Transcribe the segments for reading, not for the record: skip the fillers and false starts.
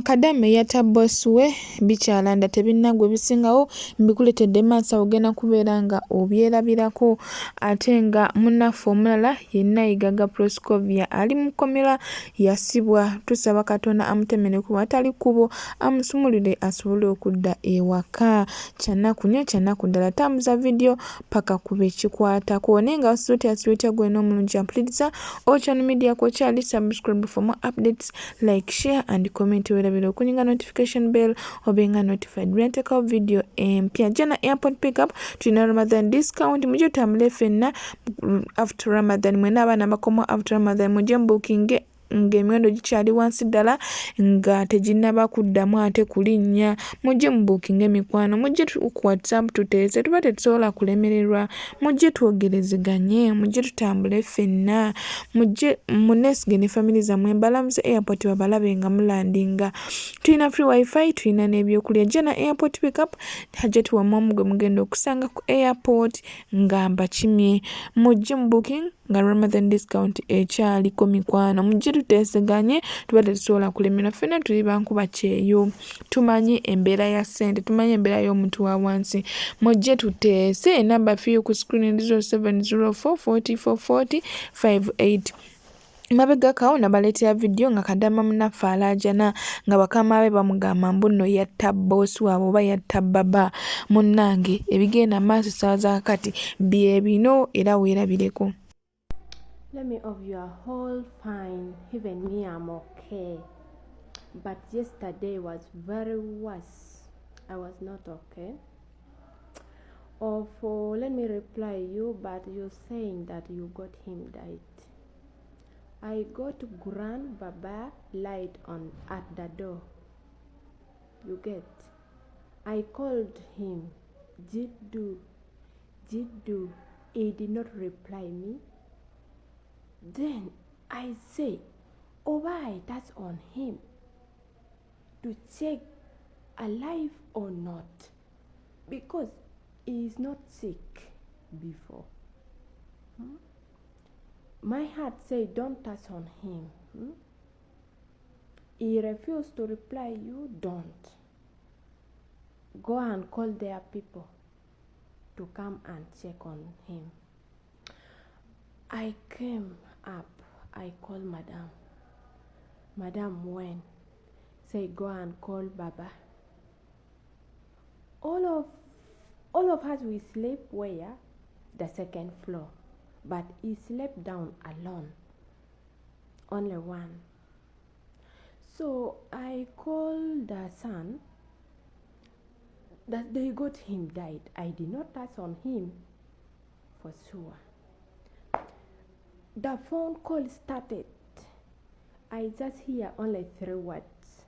Kadaama eyatta bboosi we bikyalanda tebinnaggwa, ebisingawo mbikuleetedde mmaaso awo ogenda kubeera nga obyerabirako. Ate nga munnaffe omulala ye Nayigaga Proscovia ali mu kkomera yasibwa, tusaba Katonda amutemere ekkubo awatali kkubo amusumulule asobole okudda ewaka. Kyannaku nnyo kyannaku ddala. Tambuza vidiyo paka ku bekikwatako naye nga wasiza otya asiba otya gwena omulungi ampuliriza Ochon Media kwokyali subscribe for more updates, like, share and comment. Werabira okunyinga notification bell obenga notified bwentekawo video empya. Jana airport pickup tulina Ramadan discount, mujje tutambule fenna after Ramadan. Mwena abaana bakoma after Ramadan mujje mbukinge ng'emiwendo gikyali wansi ddala nga teginnaba kuddamu ate kulinnya. Mujje mubuukinge emikwano, mujje ku WhatsApp tuteese, tuba tetusobola kulemererwa. Mujje twogerezeganye, mujje tutambule ffenna, mujje muneesige ne famire zammwe, mbalamuze airport babalabe nga mulandinga. Tulina free wifi, tulina n'ebyokulya. Jana airport pickup, Hajjati wammwe gwe mugenda okusanga ku airport nga mbakimye. Mujje mu booking nga Ramadan discount ekyaliko mikwano, mujje tuteeseganye, tuba tetusobola kulemerwa. Ffenna tuli bankuba kyeyo, tumanyi embeera ya ssente, tumanyi embeera y'omuntu wa wansi. Mujje tuteese. Enamba fiyo ku screen 0704 44 40 58. Mabegako awo nabaleetera vidiyo nga Kadaama munnaffe alaajana nga bakama be bamugamba mbu nno yatta bboosi waabwe oba yatta bbaba. Munnange ebigenda maaso essaawa za kakati bye bino era weerabireko. Let me of you are all fine, even me I'm okay. But yesterday was very worse. I was not okay. Or for let me reply you, but you're saying that you got him died. I got Grand Baba light on at the door. You get. I called him Jiddu, Jiddu. He did not reply me. Then I say, oh, I touch on him to check alive or not, because he is not sick before. My heart said, don't touch on him. He refused to reply you, don't. Go and call their people to come and check on him. I came up, I called Madam. Madam went, say go and call Baba. All of us, we sleep where? The second floor. But he slept down alone, only one. So I called the son that they got him died. I did not touch on him for sure. The phone call started. I just hear only three words.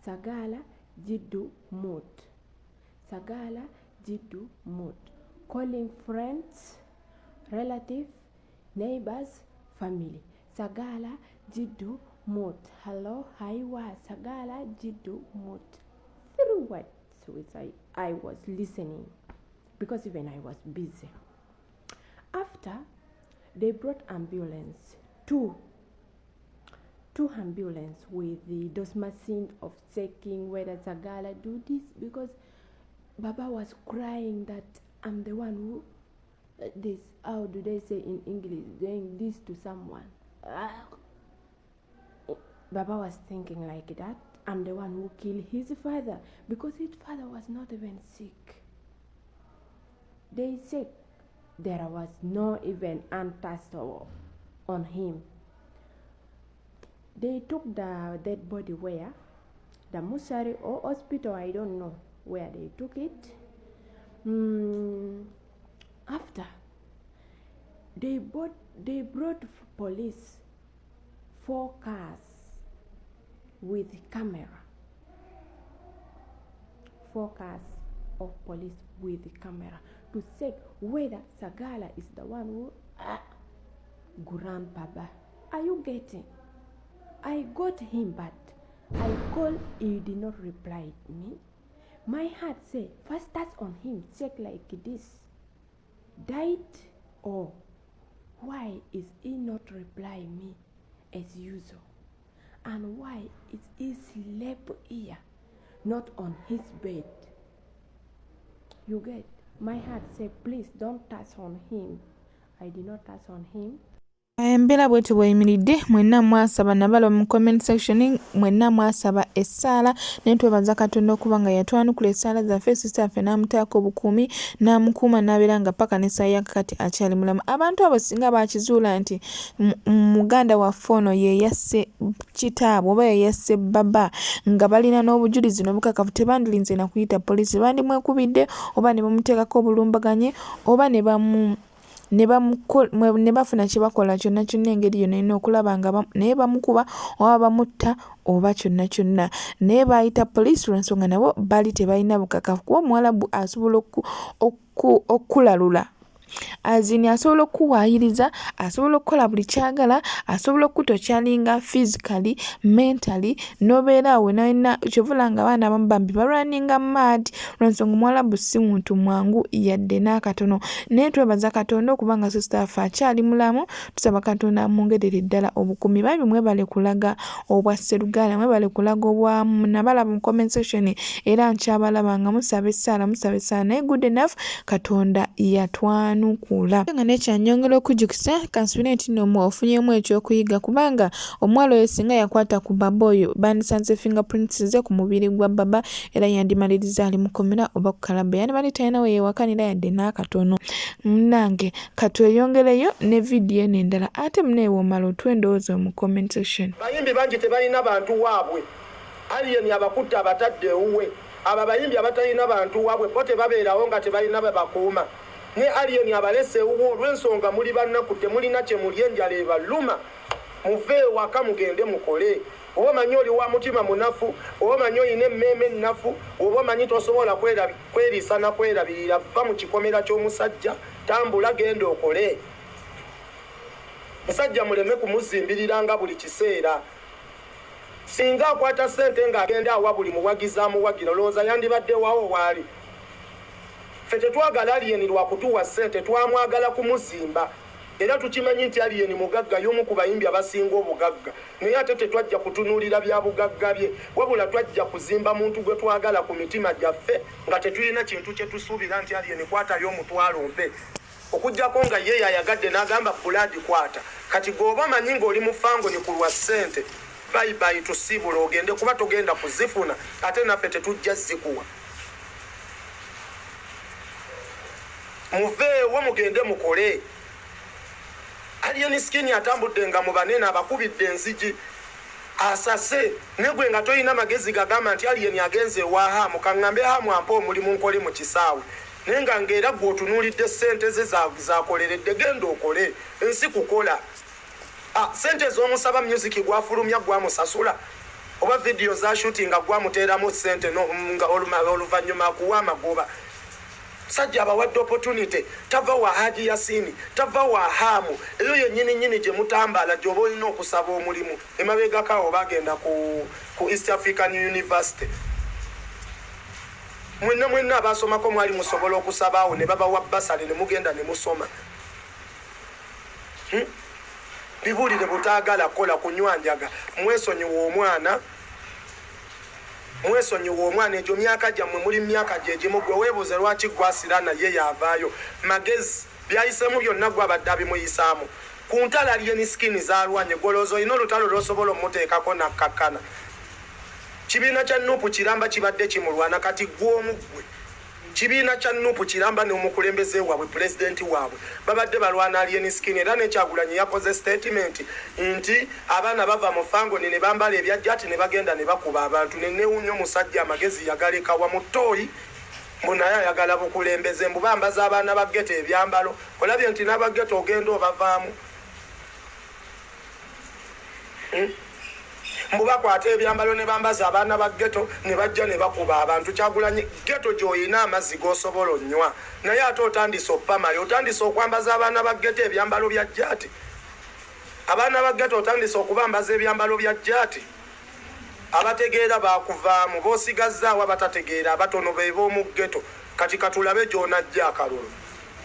Sagala Jiddu Mut. Sagala Jiddu Mut. Calling friends, relative, neighbors, family. Sagala Jiddu Mut. Hello, hi, wa. Sagala Jiddu Mut. Three words which I was listening because even I was busy. After, they brought ambulance, two ambulance with those machine of checking whether Sagala do this, because Baba was crying that I'm the one who this, how do they say in English, doing this to someone. Baba was thinking like that, I'm the one who killed his father, because his father was not even sick. They said there was no even untouched on him. They took the dead body where? The mortuary or hospital, I don't know where they took it. After, they brought police 4 cars with camera. 4 cars of police with camera to check whether Sagala is the one who Grandpapa. Are you getting? I got him, but I called, he did not reply me. My heart said, first touch on him, check like this. Died or why is he not reply me as usual? And why is he sleep here, not on his bed? You get? My heart said, please don't touch on him. I did not touch on him. Embeera bwetyo bweyimiridde mwenna mwasaba nabalaba mu comment section mwenna mwasaba essaala naye twebaza Katonda okuba nga yatwanukula essaala zaffe sister waffe n'amutaako obukuumi n'amukuuma n'abeera nga paka n'essaawa ya kakati akyali mulamu. Abantu abo singa baakizuula nti muganda waffe ono ye yasse kitaabwe oba ye yasse baba nga balina n'obujulizi n'obukakafu tebandirinze na kuyita poliisi bandimwekubidde oba ne bamuteekako obulumbaganyi oba ne bamu ne bafuna kye bakola kyonna kyonna engeri yonna yonna okulaba nga naye bamukuba oba bamutta oba kyonna kyonna naye baayita poliisi lwa nsonga nabo baali tebalina bukakafu kuba omuwalabu asobola okukulalula azini asobola okukuwaayiriza asobola okukola buli kyagala asobola okukutokyalinga physically mentally nobeera awo wenawena kyova nga abaana abamu bambi balwaninga mad lwansonga omuwalabu si muntu mwangu yadde n'akatono naye twebaza katonda okuba nga sister waffe akyali mulamu tusaba katonda amwongerere ddala obukuumi bambi mwebale kulaga obwa sseruganda mwebale kulaga obwa nabalaba mu comment section era nkyabalaba nga musaba essaala musaba essaala naye good enough katonda yatwanukula nga nekyanyongera okujukisa kansubire nti no ofunyemu ekyokuyiga kubanga omuwala oyo singa yakwata ku baba oyo bandisanze fingerprints ze ku mubiri gwa baba era yandimaliriza ali mukomera oba ku kalabba yandibadde talina we yeewakanira yadde n'akatono munange katweyongereyo ne vidiyo eno endala ate munaye womala otuwa endowooza mu comment section. Bayimbi bangi tebalina bantu waabwe. Alien abakutte abatadde ewuwe. Abo abayimbi abatalina bantu waabwe bo tebabeerawo nga tebalina babakuuma. Ne Alien abalese ewuwe olw'ensonga muli banaku temulina kye mulya enjala ebaluma. Muve ewaka mugende mukole. Oba omanyi oli wa mutima munafu, oba omanyi olina emmeeme ennafu, oba omanyi tosobola kweriisa na kwerabirira, vva mu kikomera ky'omusajja, tambula genda okole. Musajja muleme kumuzimbiriranga buli kiseera. Singa akwata ssente ng'agenda awa buli muwagizi amuwagira, olowooza yandibadde wawo waali? Ffe tetwagala Alien lwa kutuwa ssente, twamwagala kumuzimba. Era tukimanyi nti Alien mugagga, y'omu ku bayimbi abasinga obugagga. Naye ate tetwajja kutunuulira bya bugagga bye, wabula twajja kuzimba muntu gwe twagala ku mitima gyaffe nga tetulina kintu kye tusuubira nti Alien kwatayo omutwalo ompe. Okuggyako nga ye y'ayagadde n'agamba Blood kwata. Kati gwe oba omanyi ng'oli mu fangoni ku lwa ssente, bye bye tusiibule ogende kuba togenda kuzifuna ate naffe tetujja zikuwa. Muveewo mugende mukole. Alien Skin atambudde nga mu banene abakubidde enzigi asase naye gwe nga tolina magezi gagamba nti Alien agenze ewa Hamu kaŋŋambe Hamu ampe omulimu nkole mu kisaawe naye nga ng'era gwe otunuulidde ssente ze zakoleredde genda okole ensi kukola. Ah, ssente z'omusaba music gwafulumya gwamusasula oba vidiyo za shootinga gwamuteeramu ssente nga oluvannyuma akuwa amagoba. Sajja abawadde opportunity tava wa Haji Yasini tava wa Hamu eyo yennyini nnyini gye mutambala gy'oba olina okusaba omulimu. Emabegako awo bagenda ku, ku East African University mwenna mwenna abasomako mwali musobola okusaba awo ne babawa basale ne mugenda ne musoma. Bibuulire butaagala kukola kunywa njaga mwesonyiwa omwana mwesonyiwa omwana egyo myaka gyammwe muli myaka gyegimu gwe weebuuze lwaki gwasira naye yavaayo magezi byayisemu byonna gwe abadde abimuyisaamu ku ntalo Alien Skin zalwanye gwolowooza olina olutalo lw'osobola omuteekako nakkakkana. Kibiina kya Nup kiramba kibadde kimulwana kati gwe omu ggwe kibiina kya Nup kiramba n'omukulembeze waabwe pulezidenti waabwe babadde balwana Alien Skin era ne Kyagulanyi yakoze statement nti abaana bava mu fangoni ne bambala ebyajjati ne bagenda ne bakuba abantu ne neewuunya omusajja amagezi yagaleka wa mu ttooyi mbu naye ayagala bukulembeze mbu bambaza abaana ba ghetto ebyambalo olabye nti n'aba ghetto ogenda obavaamu. Mbu bakwata ebyambalo ne bambaza abaana ba ghetto ne bajja ne bakuba abantu. Kyagulanyi ghetto gy'olina amazzi g'osobola onywa naye ate otandise opamayo otandise okwambaza abaana ba ghetto ebyambalo bya jjaati. Abaana ba ghetto otandise okubambaza ebyambalo bya jjaati. Abategeera baakuvaamu b'osigazzaawo abatategeera abatono be b'omu ghetto. Kati katulabe gy'onajja akalulu.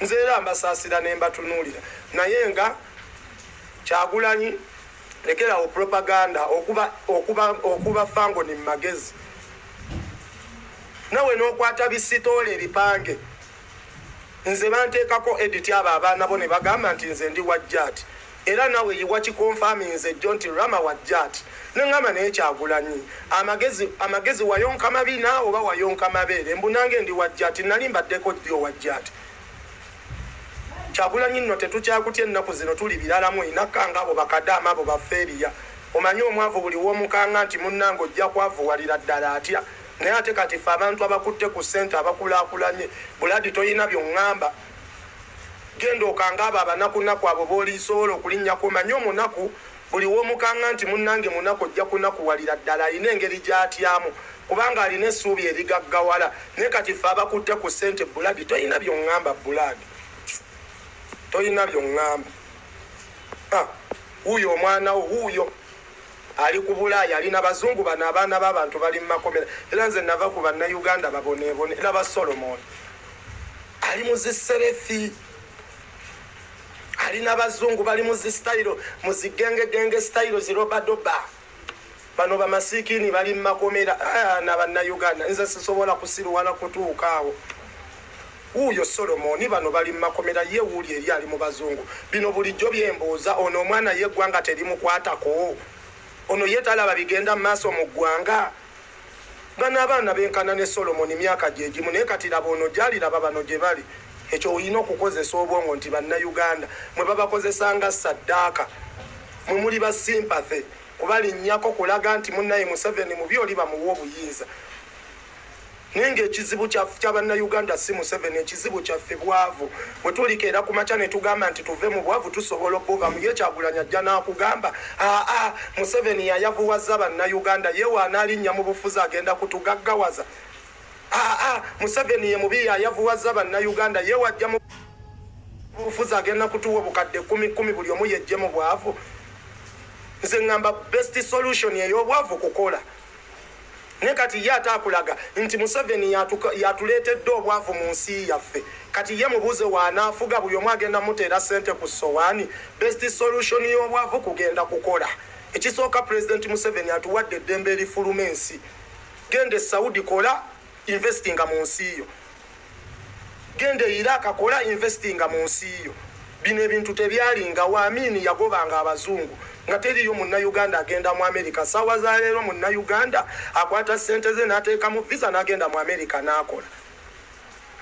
Nze era mbasaasira ne mbatunuulira naye nga Kyagulanyi Lekerawo propaganda okuba okuba okuba fango ni magezi. Nawe n'okwata bisitoola ebipange. Nze banteekako edit abo abaana bo ne bagamba nti nze ndi wa Jat. Era nawe wakikonfaminze jjo nti Rama wa Jat. Ne ŋŋamba naye Kyagulanyi amagezi amagezi wayonka mabina oba wayonka mabeere mbu nange ndi wa Jat nali mbaddeko ddi owa Jat. Kyagulanyi nno tetukyakutya ennaku zino tuli biralamu olina kanga abo bakadaama abo bafeeriya omanyi omwavu buli womukanga nti munnange ojja kwavuwalira ddala atya naye ate kati ffe abantu abakutte ku ssente abakulaakulanye buladi toyina byongamba genda okanga abo abanakunaku abo bolisobola okulinnyako omanyi omunaku buli womukanga nti munnange munaku ojja kunakuwalira ddala alina engeri gyatyamu kubanga alina essuubi erigaggawala naye kati ffe abakutte ku ssente buladi toyina byongamba buladi toyina byongamba ah, wuuyo omwana wo wuuyo ali ku bulaaya alina bazungu bano abaana b'abantu bali mu makomera era nze nava ku bannayuganda baboneebone laba solomon ali mu ziserefi alina bazungu bali mu zisitayiro mu zigengegenge sitayiro zirobadoba bano bamasiikini bali mu makomera ah, na bannayuganda nze sisobola kusiruwala kutuuka awo wuuyo solomoni bano bali mu makomera ye wuuli eri ali mu bazungu bino bulijjo byembuuza ono omwana ye eggwanga terimukwatako ono ye talaba bigenda mu maaso mu ggwanga bano abaana benkana ne solomoni myaka gyegimu naye kati laba ono gyali laba bano gye bali ekyo olina okukozesa obwongo nti bannayuganda mwe babakozesanga saddaaka mwe muli ba sympathy kubalinnyako kulaga nti munnaye museveni mubi oli bamuwa obuyinza naye ngaekizibu kya bannayuganda si museveni ekizibu kyaffe bwavu bwe tulikeera ku makya ne tugamba nti tuve mu bwavu tusobola okubuvamu ye kyagulanyi ajja n'akugamba aa museveni yayavuwaza bannayuganda ye waanaalinnya mu bufuzi agenda kutugaggawaza aa museveni ye mubi yayavuwaza bannayuganda ye wajja mu bufuzi agenda kutuwa obukadde kumi kumi buli omu yejje mu bwavu nze ŋŋamba best solution ey'obwavu kukola naye kati ye ate akulaga nti museveni yatuleetedde obwavu mu nsi yaffe kati ye mubuuze waanaafuga buli omu agenda muteera ssente ku sowaani best solution y'obwavu kugenda kukola ekisooka pulezidenti museveni atuwadde eddembe erifuluma ensi genda e saudi kola investinga mu nsi yo genda e iraq kola investinga mu nsi yo bino ebintu tebyalingawo amini yagobanga abazungu nga teriyo munnayuganda agenda mu amerika saawa za leero munnayuganda akwata ssente ze n'ateekamu visa n'agenda mu amerika n'akola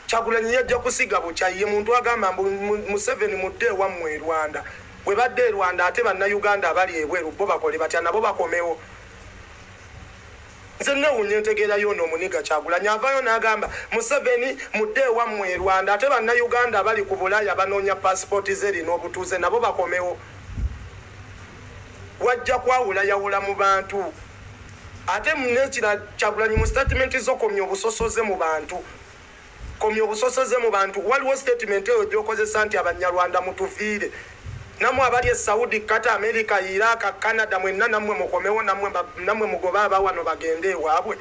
kyagulanyi yajja kusiga bukya ye muntu agamba mbu museveni mudde ewammwe e rwanda bwe badde e rwanda ate bannayuganda abali ebweru bo bakole batya nabo bakomewo nze newunya entegeera yoono omuniga kyagulanyi avaayo n'agamba museveni mudde ewammwe e rwanda ate bannayuganda abali ku bulaaya banoonya pasipooti ze erina obutuuze nabo bakomewo wajja kwawulayawula mu bantu ate nekira kyagulanyi mu sitatimenti zo komya obusosoze mu bantu komya obusosoze mu bantu waliwo sitatimenti eyo gyokozesa nti abanyarwanda mutuviire namwe abali e saudi kata america iraq canada mwenna nammwe mukomewo nammwe mugobe abawano bagende ewaabwe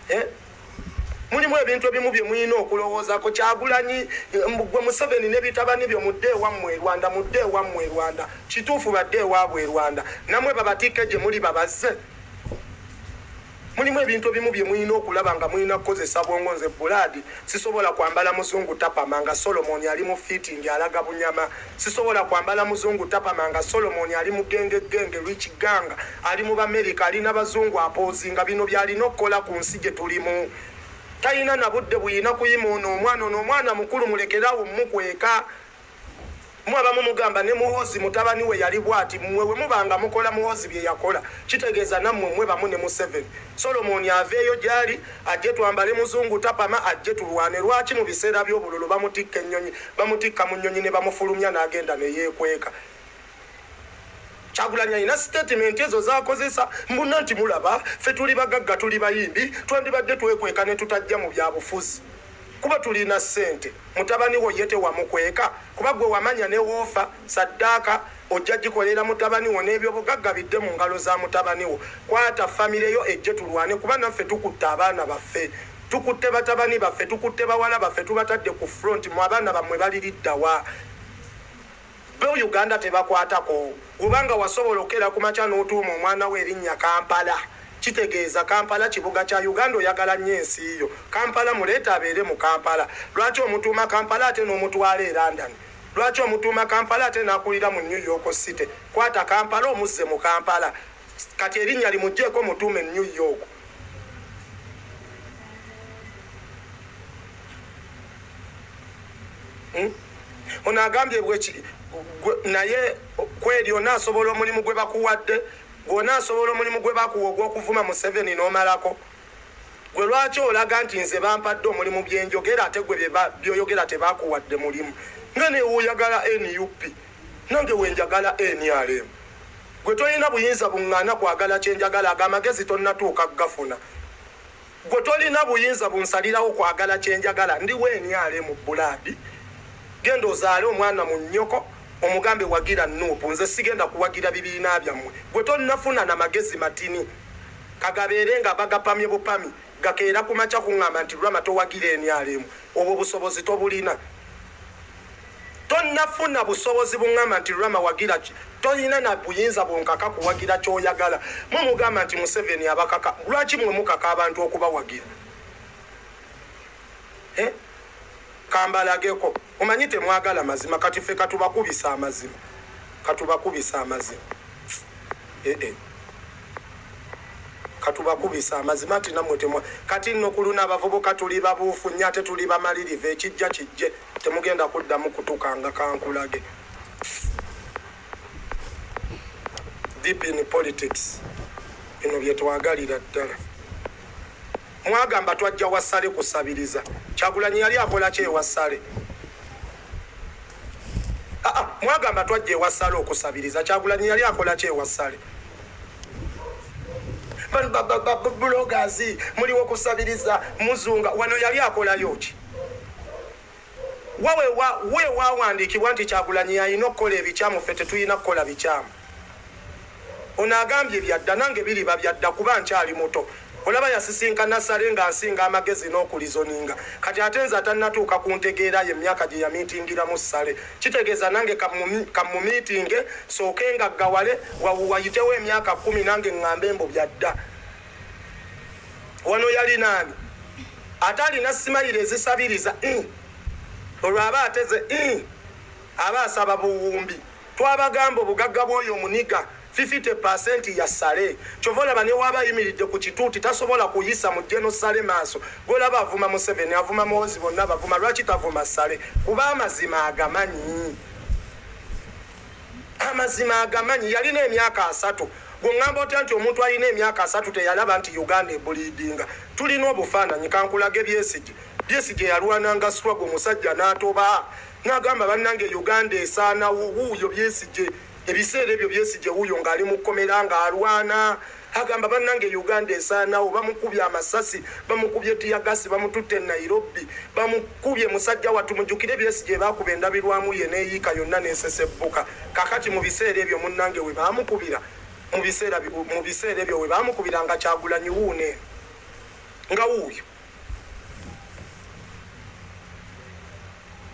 eh? Mulimu ebintu ebimu bye mulina okulowoozako kyagulanyi gwe museveni ne bitabani byo mudde ewammwe e rwanda mudde ewammwe e rwanda kituufu badde ewaabwe e rwanda namwe babatikke gye muli babazze mulimu ebintu ebimu bye mulina okulaba nga mulina kukozesa bwongo nze bulaadi sisobola kwambala muzungu tapama nga solomoni ali mu fitting alaga bunyama sisobola kwambala muzungu tapama nga solomoni ali mu gengegenge rich gang ali mu bamerika alina bazungu apoozinga bino byalina okukola ku nsi gye tulimu talina na budde buyina kuyima ono omwana ono omwana mukulu mulekerawo mukweka mwe abamu mugamba ne muhozi mutabani we yali bwati mwe we mubanga mukola muhozi bye yakola kitegeeza nammwe mwe bamu ne museveni solomoni aveeyo gyali ajje twambale muzungu tapama ajje tulwane lwaki mu biseera by'obululu bamutikka ennyonyi bamutikka mu nnyonyi ne bamufulumya n'agenda ne yeekweka Kyagulanyi alina sitatimenti ezo zakozesa mbuna nti mulaba ffe tuli bagagga tuli bayimbi twandibadde twekweka ne tutajja mu byabufuzi kuba tulina ssente mutabani wo ye tewamukweka kuba gwe wamanya ne woofa saddaaka ojja gikolera mutabani wo n'ebyobugagga bidde mu ngalo za mutabani wo kwata famire yo ejje tulwane kuba naffe tukutte abaana baffe tukutte batabani baffe tukutte bawala baffe tubatadde ku front mu abaana bammwe baliriddawa. Bo Uganda tebakwatako. Kubanga wasobola okukeera ku makya n'otuuma omwana wo erinnya Kampala, kitegeeza Kampala kibuga kya Uganda oyagala nnyo ensi yo. Kampala muleete abeere mu Kampala. Lwaki omutuuma Kampala ate n'omutwala e London? Lwaki omutuuma Kampala ate n'akulira mu New York City? Kwata Kampala omuzze mu Kampala. Kati erinnya limuggyeeko mutuume New York. Hmm? Ono agambye bweki naye kweri onaasobola omulimu gwe bakuwadde gwe onaasobola omulimu gwe bakuwa ogw'okuvuma Museveni n'omalako gwe lwaki olaga nti nze bampadde omulimu byenjogera ate gwe byoyogera tebakuwadde mulimu nga newuyagala NUP nange wenjagala NRM gwe tolina buyinza buŋŋaana kwagala kyenjagala ago amagezi tonnatuuka gafuna Gwe tolina buyinza bunsalirawo kwagala kyenjagala ndi we nrm bulaadi genda ozaale omwana mu nnyoko omugambe wagira nup nze sigenda kuwagira bibiina byammwe gwe tonnafuna na magezi matini kagabeere nga bagapamye bupami gakeera kumakya kungamba nti Rama towagira nrm obwo busobozi tobulina. Tonnafuna busobozi bungamba nti Rama wagira ki? Tolina na buyinza bunkaka kuwagira kyoyagala. Mwe mugamba nti Museveni abakaka, lwaki mwe mukaka abantu okubawagira? Eh? Kambalageko. Omanyi temwagala mazima kati ffe katubakubisa amazima. Katubakubisa amazima. Eh eh. Katubakubisa amazima nti nammwe temwa kati nno ku luno abavubuka tuli babuufu nnyo ate tuli bamalirivu ekijja kijje. Temugenda kuddamu kutukanga kankulage. Deep in politics. Bino bye twagalira ddala. Mwagamba twajja wa Sale kusabiriza. Kyagulanyi yali akola ki ewa Sale? Ah, ah, mwagamba twajja ewa Sale okusabiriza. Kyagulanyi yali akola ki ewa Sale? Bloggers muliwo kusabiriza muzunga wano yali akolayo ki? Wa we wawandiikibwa nti Kyagulanyi yalina okukola ebikyamu ffe tetulina kukola bikyamu? Ono agambye byadda nange biriba byadda kuba nkyali muto. Olaba yasisinkana Sale nga ansinga amagezi n'okulizoninga kati ate nze atannatuuka ku ntegeera ye emyaka gye yamiitingiramu Sale kitegeeza nange kammumiitinge nsooke ngaggawale wayitewo emyaka kkumi nange ŋŋambe mbu byadda. Wano yalina ani ate alina simayiro ezisabiriza ii olwo aba ateze ii aba asaba buwumbi. Twabagamba obugagga bw'oyo omuniga 50% ya Sale kyova olaba newaaba ayimiridde ku kituuti tasobola kuyisa mu General Sale maaso gwolaba avuma Museveni avuma Muhoozi bonna bavuma lwaki tavuma Sale kuba amazima agamanyi. Amazima agamanyi yalina emyaka asatu Gwe ongamba otya nti omuntu alina emyaka asatu teyalaba nti Uganda ebuliidinga? Tulina obufaananyi kankulage Byesigye. Byesigye yalwananga struggle omusajja n'atoba n'agamba bannange Uganda esaanawo. Wuuyo Byesigye ebiseera ebyo Byesigye wuuyo ng'ali mu kkomera ng'alwana agamba bannange Uganda esaanawo. Bamukubye amasasi, bamukubye tiyagasi, bamututte e Nairobi, bamukubye musajja wattu. Mujjukire Byesigye baakuba endabirwamu ye n'eyiika yonna n'esesebbuka. Kakati mu biseera ebyo munnange we baamukubira mu biseera mu biseera ebyo we baamukubira nga Kyagulanyi wuuno eno nga wuuyo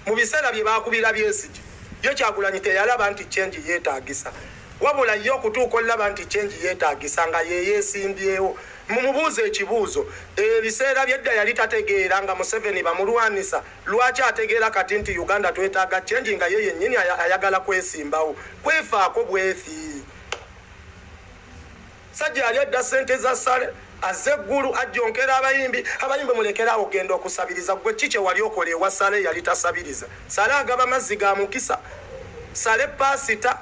mu biseera bye baakubira Besigye ye Kyagulanyi teyalaba nti change yeetaagisa wabula ye okutuuka olaba nti change yeetaagisa nga yeyeesimbyewo mumubuuza ekibuuzo ebiseera byedda yali tategeera nga Museveni bamulwanisa lwaki ategeera kati nti Uganda twetaaga change nga ye yennyini ayagala kwesimbawo kwefaako bwefi Sajja yalya dda ssente za Sale azze eggulu ajjonkera abayimbi abayimbi mulekere awo genda okusabiriza gwe ki kyewali okola ewa Sale yali tasabiriza Sale agaba mazzi ga mukisa Sale paasita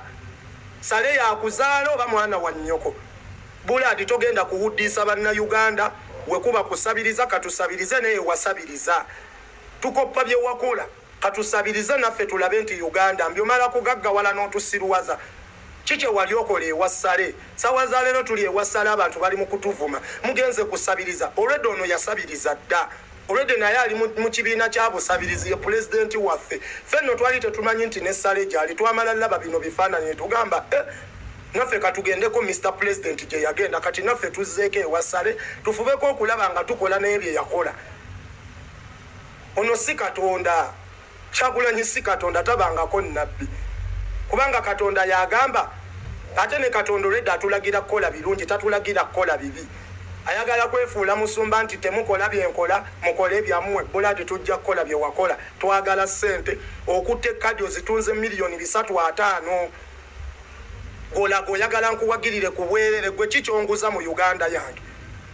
Sale yakuzaala oba mwana wa nnyoko Bulaadi togenda kuwuddiisa bannayuganda wekuba kusabiriza katusabirize naye wasabiriza tukoppa bye wakola Katusabirize naffe tulabe nti Uganda mbi omala kugaggawala notusiruwaza. Ki kyewali okola ewa Saleh? Sawa za leero tuli ewa Saleh abantu bali mukutuvuma. Mugenze kusabiriza. Already ono yasabiriza dda. Already naye ali mu kibiina kya busabirizi ye pulezidenti waffe. Ffe nno twali tetumanyi nti ne Saleh gyali twamala laba bino bifaananyi netugamba eh naffe katugendeko Mister President gyeyagenda kati naffe tuzzeeko ewa Saleh tufubeko okulaba nga tukola naye byeyakola. Ono si Katonda. Kyagulanyi si Katonda tabangako nabbi. Kubanga Katonda y'agamba, ate ne Katonda olwedda atulagira kukola birungi, tatulagira kukola bibi. Ayagala kwefuula musumba nti temukola byenkola, mukole byammwe. Buladi, tujja kukola bye wakola. Twagala ssente. Okutte kadi ozitunze 350,000,000. Gw'olaga oyagala nkuwagirire ku bwerere. Gwe ki kyonguza mu Uganda yange?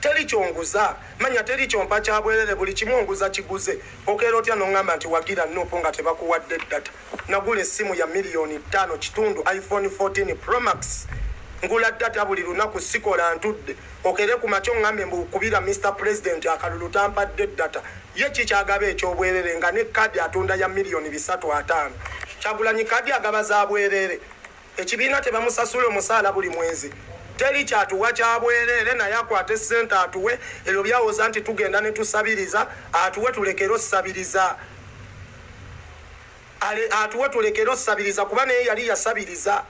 Teri kyonguza. Manya teri kyompa kya bwerere, buli kimu onguza kiguze. Okeera otya n'oŋŋamba nti wagira Nuupu nga tebakuwadde data? Nagula essimu ya 5.5 million, iPhone 14 Pro Max. Ngula data buli lunaku, sikola ntudde. Okere ku makya oŋŋambe mbu kubira Mr President akalulu, tampadde data. Ye kikyagaba ekyobwerere nga ne kadi atunda ya 350 million? Kyagulanyi kadi agaba za bwerere? Ekibiina tebamusasula omusaala buli mwezi? Teri kyatuwa kya bwerere, naye akwate sente atuwe. Ebyo byawoza nti tugenda ne tusabiriza, atuwe tulekere osabiriza. Atuwe tulekere osabiriza, kuba naye yali yasabiriza.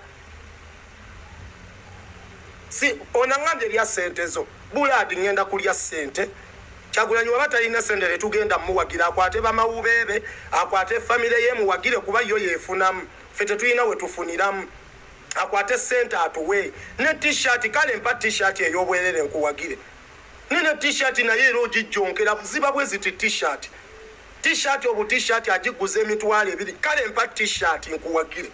Si onaŋŋambye erya sente zo bulaadi, ŋŋenda kulya sente. Kyagulanyi waba talina sente, tetugenda muwagira. Akwate bamawubeebe, akwate famire ye muwagire, kuba yo yeefunamu, ffe tetulina we tufuniramu. Akwate sente atuwe ne T-shirt. Kale mpa T-shirt ey'obwerere nkuwagire. Nene T-shirt naye era ogijjonkera ziba bwe ziti. T-shirt, T-shirt, obu T-shirt agiguza 20,000. Kale mpa T-shirt nkuwagire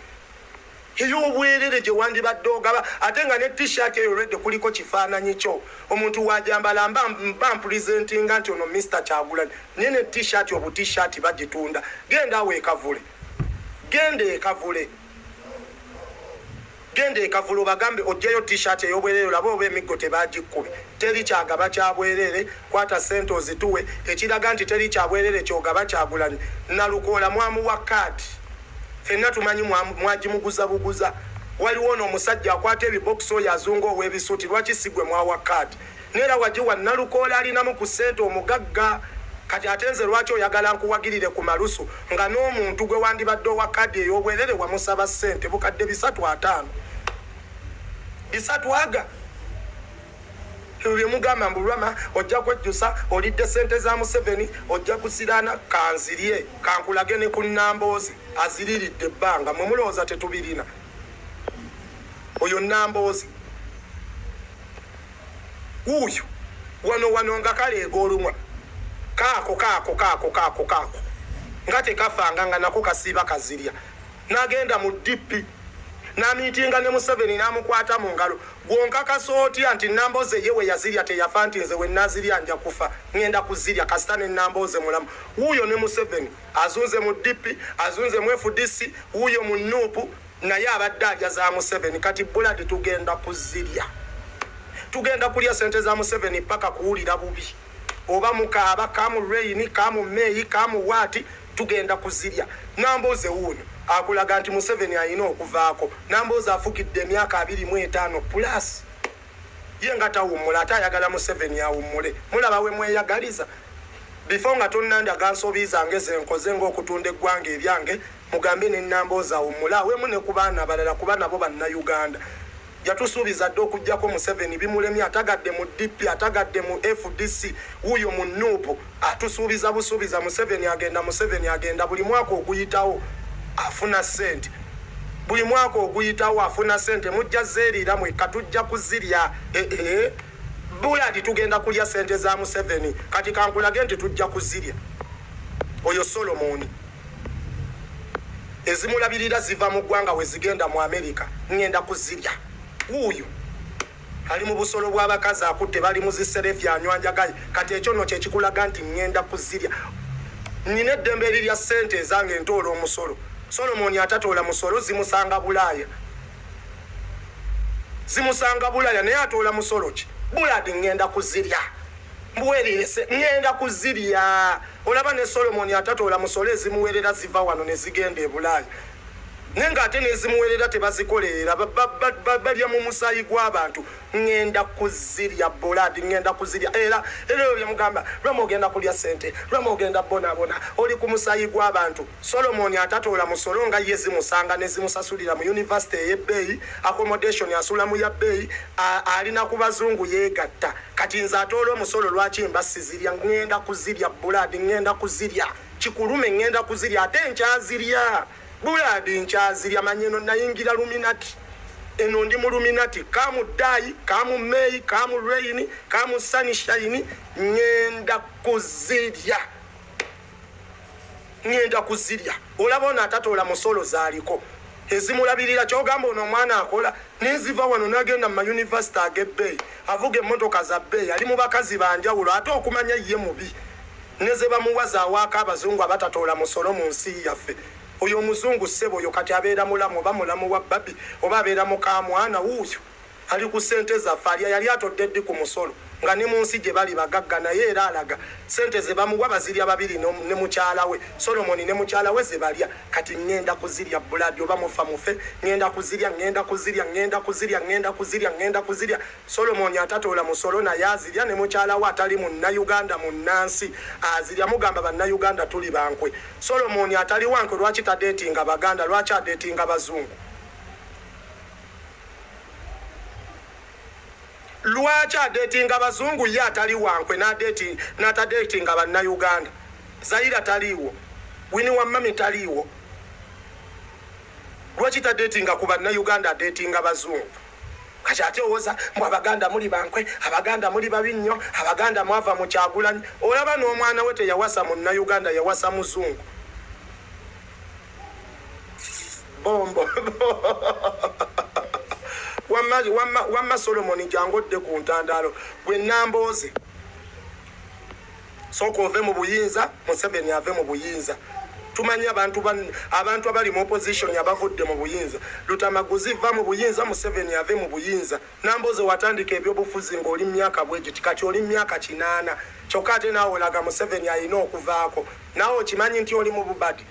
ey'obwerere gye wandibadde ogaba, ate nga ne T-shirt eyo olwedde kuliko kifaananyi kyo. Omuntu wajambala mba mpresentinga nti ono Mr Kyagulanyi. Naye ne T-shirt, obu T-shirt bagitunda. Genda awo ekavule, genda ekavule, genda ekavule obagambe ogyeyo T-shirt ey'obwerere, olabe oba emiggo tebagikube. Teri kyagaba kya bwerere. Kwata sente ozituwe. Ekiraga nti teri kyabwerere kyogaba Kyagulanyi, Nalukoola mwamuwa kaadi, fenna tumanyi mwagimuguza buguza. Waliwo ono omusajja akwata ebibokisi, oyo azunga ow'ebisuuti, lwaki si gwe mwawa kaadi? Neera wagiwa Nalukoola, alinamu ku ssente, omugagga. Kati ate nze lwaki oyagala nkuwagirire ku malusu nga n'omuntu gwe wandibadde owa kaadi ey'obwerere wamusaba ssente 350,000 bisatu aga? Ebyo byemugamba mbu Rama ojja kwejjusa, olidde sente za Museveni, ojja kusiraana. Kanzirye, kankulage ne ku Namboozi aziriridde ebbanga. Mwe mulowooza tetubirina? Oyo Namboozi wuuyo wano wano nga kaleega olumwa kaako kaako kaako kaako kaako nga tekafanga, nga nako kasiiba kazirya. N'agenda mu DP n'amiitinga ne Museveni n'amukwata mu ngalo. Gwonkakasa otya nti Nambooze ye we yazirya teyafa, nti nze we nazirya nja kufa? Ŋŋenda kuzirya kasita ne Nambooze mulamu. Wuuyo ne Museveni azunze mu DP, azunze mu FDC, wuuyo mu NUP, naye abadde alya za Museveni. Kati buladi tugenda kuzirya, tugenda kulya sente za Museveni paka kuwulira bubi. Oba mukaaba, come rain, come May, come what, tugenda kuzirya. Nambooze wuuno akulaga nti Museveni alina okuvaako. Nambooze afugidde emyaka 25 plus, ye nga tawummula, ate ayagala Museveni awummule. Mulaba we mweyagaliza. Before nga tonnandaga nsobi zange zenkoze ng'okutunda eggwanga eryange, mugambe ne Nambooze awummule, awemu ne ku baana abalala, kuba nabo Bannayuganda. Yatusuubiza dde okugjako Museveni, bimulemye. Atagadde mu DP, atagadde mu FDC, wuuyo mu NUP. Atusuubiza busuubiza. Museveni agenda, Museveni agenda. Buli mwaka oguyitawo afuna ssente, buli mwaka oguyitawo afuna ssente. Mujja zeeriira mwekka, tujja kuzirya. Eh, eh. Buladi tugenda kulya ssente za Museveni. Kati kankulage nti tujja kuzirya. Oyo Solomoni ezimulabirira ziva mu ggwanga we zigenda mu Amerika. Ŋŋenda kuzirya. Wuuyo ali mu busolo bw'abakazi, akutte bali mu ziserefi, anywanjagaye. Kati ekyo nno kyekikulaga nti ŋŋenda kuzirya. Nina eddembe erirya ssente ezange, ntoola omusolo. Solomoni atatoola musolo zimusanga Bulaaya, zimusanga Bulaaya, naye atoola musolo ki? Buladi ŋŋenda kuzirya. Mbuweererese, ŋŋenda kuzirya. Olaba ne Solomoni atatoola musolo ezimuwerera ziva wano ne zigenda e Bulaaya, naye ng'ate n'ezimuwerera tebazikolerera, balya mu musaayi gw'abantu. Ŋŋenda kuzirya buladi, ŋŋenda kuzirya. Era era ebyo byemugamba, lwama ogenda kulya ssente, lwama ogenda bonabona, oli ku musaayi gw'abantu. Solomoni atatoola musolo nga ye zimusanga ne zimusasulira mu yunivasite ey'ebbeeyi, accommodation asula mu ya bbeeyi, alina ku bazungu yeegatta. Kati nze atoola omusolo lwaki mba sizirya? Ŋŋenda kuzirya buladi, ŋŋenda kuzirya. Kikulume, ŋŋenda kuzirya, ate nkyazirya. Bulaadi nkyazirya manya eno nayingira luminati eno ndi mu luminati kamu daayi kamu meeyi kamu reyini kamu sunshine ŋŋenda kuzirya ŋŋenda kuzirya olaba ono atatoola musolo zaaliko ezimulabirira kyogamba ono omwana akola nenziva wano nagenda mu mayunivasite ag'ebbeeyi avuga emmotoka za bbeeyi ali mu bakazi banjawulo ate okumanya ye mubi ne ze bamuwa zawaako abazungu abatatoola musolo mu nsi yaffe oyo omuzungu ssebo oyo kati abeera mulamu oba mulamu wa babi oba abeera mukamwana wuuyo ali ku ssente zaffe alya yali atodde ddi ku musolo nga ne mu nsi gye bali bagagga naye era alaga ssente ze bamuwa bazirya babiri ne mukyala we Solomoni ne mukyala we ze balya kati ŋŋenda kuzirya buladi oba mufa mufe ŋŋenda kuzirya ŋŋenda kuzirya ŋŋenda kuzirya ŋŋenda kuzirya ŋŋenda kuzirya Solomoni atatoola musolo naye azirya ne mukyala we atali munnayuganda munnansi azirya mugamba bannayuganda tuli bankwe Solomoni atali wankwe lwaki tadeetinga baganda lwaki adeetinga bazungu lwaki adeetinga bazungu ye atali wankwe n'atadeetinga bannayuganda Zaira taliiwo Wini wa mami taliiwo lwaki tadeetinga ku bannayuganda adeetinga bazungu kati ate owoza mbu abaganda muli bankwe abaganda muli babi nnyo abaganda mwava mu Kyagulanyi olaba n'omwana we teyawasa munnayuganda yawasa muzungu bombo wamma, wamma, wamma Solomoni jangu odde ku ntandaalo gwe Nambooze sooka ove mu buyinza Museveni ave mu buyinza tumanyi abantu abantu abali mu opposition abavudde mu buyinza Lutamaguzi va mu buyinza Museveni ave mu buyinza Nambooze watandika ebyobufuzi ng'oli myaka bwegiti kati oli myaka 8 kyokka ate naawe olaga Museveni alina okuvaako naawe okimanyi nti oli mu bubadi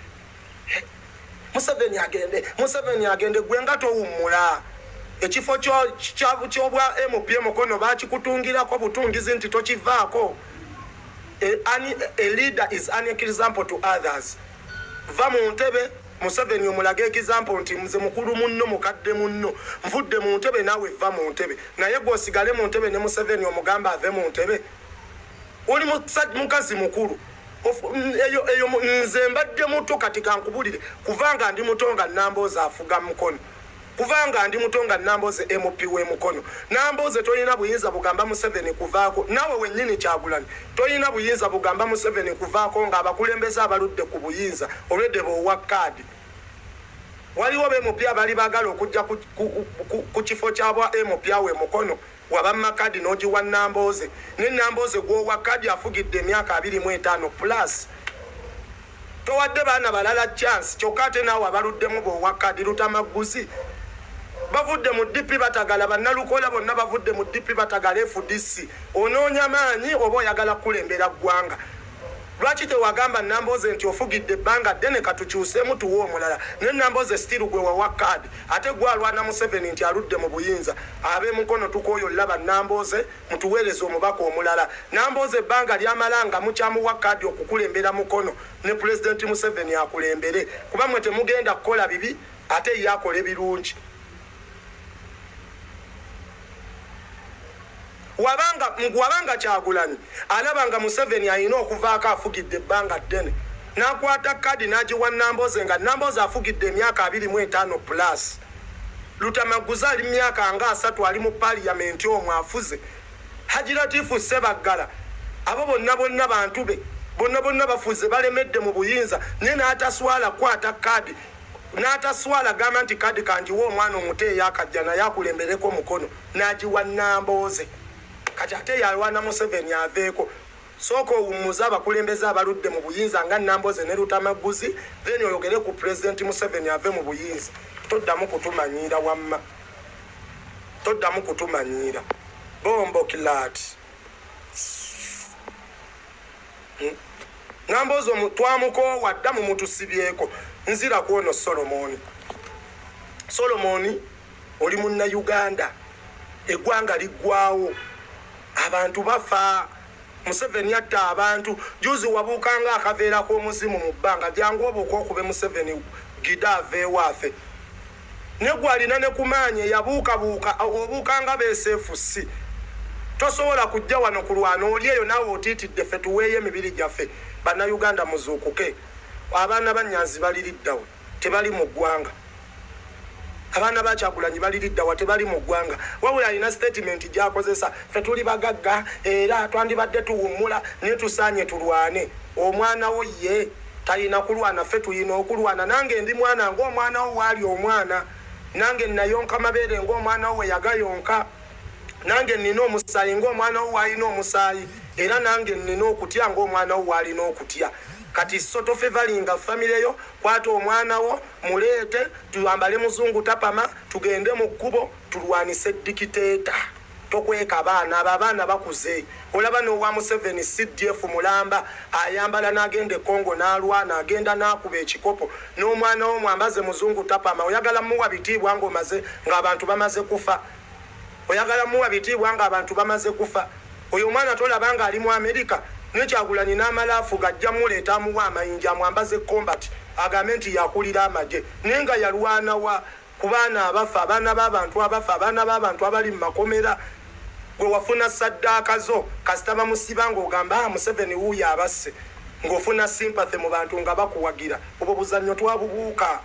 Museveni agende Museveni agende gwe nga towummula ekifo ky'obwa MP Mukono bakikutungirako butungizi nti tokivaako a leader is an example to others va mu ntebe Museveni omulaga example nti nze mukulu munno mukadde munno nvudde mu ntebe naawe va mu ntebe naye gwe osigale mu ntebe ne Museveni omugamba ave mu ntebe oli mukazi mukulu eyo nze mbadde muto kati kankubulire kuvanga ndi muto nga Nambooze afuga Mukono kuvanga ndi muto nga Nambooze MP w'e Mukono Nambooze tolina buyinza bugamba Museveni kuvaako naawe wennyini Kyagulanyi tolina buyinza bugamba Museveni kuvaako ng'abakulembeze abaludde ku buyinza olwedde b'owa kaadi waliwo be MP abali baagala okujja ku kifo kyabwa MP awe Mukono wabamma kadi n'ogiwa Nambooze ne Nambooze gw'owa kadi afugidde emyaka 25 plus towadde baana balala chance kyokka ate naawe abaluddemu b'owa kadi Lutamaguzi bavudde mu DP batagala bannalukola bonna bavudde mu DP batagala FDC onoonya maanyi oba oyagala kukulembera ggwanga lwaki tewagamba Nambooze nti ofugidde ebbanga ddene katukyuseemu tuwe omulala ne Nambooze still gwe wawa kaadi ate gwalwana Museveni nti aludde mu buyinza ab'e Mukono tukooyo olaba Nambooze mutuweereze omubaka omulala Nambooze ebbanga lyamala nga mukyamuwa kaadi okukulembera Mukono ne Pulezidenti Museveni akulembere kuba mwe temugenda kukola bibi ate ye akola ebirungi wabanga Kyagulanyi alaba nga Museveni alina okuvaako afugidde ebbanga ddene n'akwata kadi n'agiwa Nambooze nga Nambooze afugidde emyaka 25 plus Lutamaguzi ali myaka nga 30 ali mu paliyamenti omwo afuze Haji Latifu Sebaggala abo bonna bonna bantu be bonna bonna bafuze balemedde mu buyinza naye n'ataswala kwata kadi n'ataswala gamba nti kadi kangiwa omwana omuto eyakajja naye akulembereko Mukono n'agiwa Nambooze kati ate yalwana Museveni aveeko sooka owummuze abakulembeze abaludde mu buyinza nga Nambooze ne Lutamaguzi then oyogere ku Pulezidenti Museveni ave mu buyinza toddamu kutumanyiira wamma toddamu kutumanyiira bombo kilaati Nambooze twamukoowa dda mumutusibyeko nzira ku ono Solomoni Solomoni oli munnayuganda eggwanga liggwawo abantu bafa Museveni atta abantu juzi wabuukanga akaveera k'omuzimu mu bbanga jangu obuuka okube Museveni gida aveewo afe ne gwalina ne kumaanyi eyabuukabuuka obuukanga beeseefusi tosobola kujja wano kulwana oli eyo naawe otiitidde ffe tuweeyo emibiri gyaffe bannayuganda muzuukuke abaana ba Nyanzi baliriddawe. Tebali mu ggwanga. Abaana ba Kyagulanyi baliriddawa? Tebali mu ggwanga. Wabula alina statement gy'akozesa, ffe tuli bagagga era twandibadde tuwummula naye tusaanye tulwane. Omwana wo ye talina kulwana, ffe tulina okulwana. Nange ndi mwana ng'omwana wo waali omwana. Nange nayonka mabeere ng'omwana wo we yagayonka. Nange nnina omusaayi ng'omwana wo w'alina omusaayi, era nange nnina okutya ng'omwana wo w'alina okutya. Kati so tofevalinga famire yo, kwata omwana wo muleete tuyambale muzungu tapama, tugende mu kkubo tulwanise dikiteeta. Tokweka baana, abo abaana bakuze. Olaba n'owa Museveni CDF mulamba ayambala n'agenda e Congo n'alwana, agenda n'akuba ekikopo. N'omwana wo mwambaze muzungu tapama. Oyagala muwa bitiibwa ng'omaze ng'abantu bamaze kufa? Oyagala muwa bitiibwa ng'abantu bamaze kufa? Oyo omwana tolaba ng'ali mu Amerika? Ne Kyagulanyi n'amala afuga ajja muleeta amuwe amayinja amwambaze combat agambe nti yakulira amagye, naye nga yalwana wa ku baana abafa, abaana b'abantu abafa, abaana b'abantu abali mu makomera. Gwe wafuna saddaaka zo, kasita bamusiba ng'ogamba ah, Museveni wuuyo abasse, ng'ofuna sympathy mu bantu nga bakuwagira. Obwo buzannyo twabubuuka.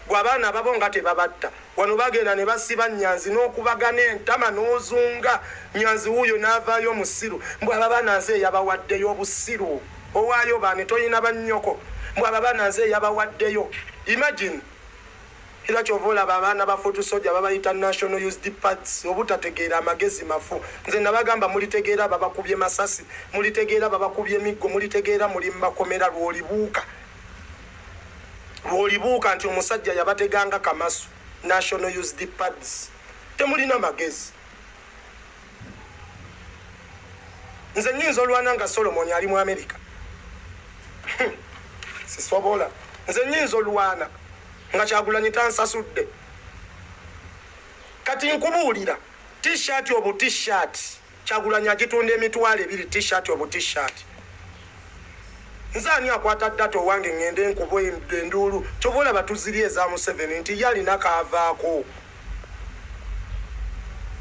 Gwe abaana ababo nga tebabatta. Wano bagenda ne basiba Nyanzi n'okubagana entama n'ozunga. Nyanzi wuuyo n'avaayo omusiru. Mbu abo abaana nze eyabawaddeyo. Obusiru. Owaayo baani? Tolina bannyoko? Mbu abo abaana nze eyabawaddeyo. Imagine. Era kyova olaba abaana ba foot soldier babayita national used pads, obutategeera, amagezi mafu. Nze nabagamba mulitegeera babakubye masasi, mulitegeera babakubye miggo, mulitegeera muli mu makomera. Lw'olibuuka, lw'olibuuka nti omusajja yabateganga kamasu. National used pads, temulina magezi. Nze nyinza olwana nga Solomon ali mu America? Sisobola. Nze nyinza olwana nga Kyagulanyi tansasudde? Kati nkubuulira, T-shirt obu T-shirt Kyagulanyi agitunda 20,000, T-shirt obu T-shirt. Nze ani akwata data owange ŋŋende nkuba enduulu? Kyova olaba tuziri eza Museveni nti ye alina kaavaako,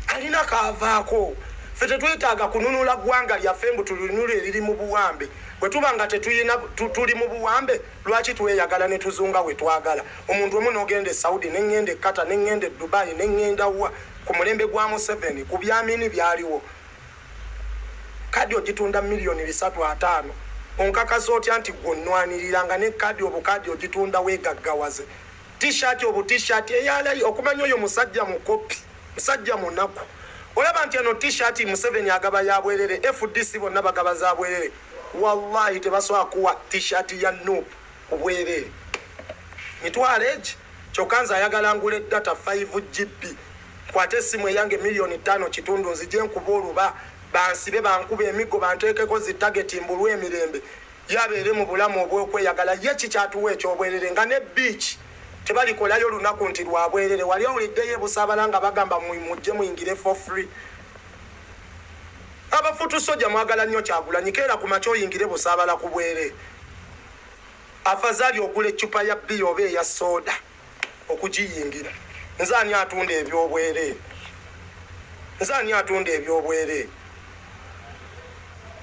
alina kaavaako. Ffe tetwetaaga kununula ggwanga lyaffe mbu tulinule eriri mu buwambe. Bwe tuba nga tetuyina tuli mu buwambe, lwaki tweyagala ne tuzunga we twagala? Omuntu omu n'ogenda e Saudi, ne ŋŋenda e Qatar, ne ŋŋenda e Dubai, ne ŋŋenda wa ku mulembe gwa Museveni ku byamini byaliwo. Kadi ogitunda 350 million. Onkakasa otya nti gwe onnwanirira nga ne kadi obukaadi ogitunda weegaggawaze? T-shirt obu T-shirt eyalayi okumanya oyo musajja mukopi, musajja munaku. Olaba nti eno T-shirt Museveni agaba ya bwerere, FDC bonna bagaba za bwerere. Wallahi tebasobola kuwa T-shirt ya NUP ku bwerere mitwalo egi. Kyokka nze ayagala ngula data 5 GB, nkwate essimu eyange 5.5 million, nzije nkuba oluba, bansibe, bankuba emiggo, banteekeko zi target, mbulwa emirembe. Yabeere mu bulamu obw'okweyagala. Ye kikyatuwa ekyobwerere nga ne beach tebalikolayo lunaku nti lwabwerere. Wali owuliddeyo ebusaabala nga bagamba mujje muyingire for free? Aba foot soldier mwagala nnyo Kyagulanyi. Keera ku makya oyingire Busaabala ku bwerere. Afazaali ogula eccupa ya bbiya oba eya sooda okugiyingira. Nze ani atunda ebyobwereere? Nze ani atunda ebyobwereere?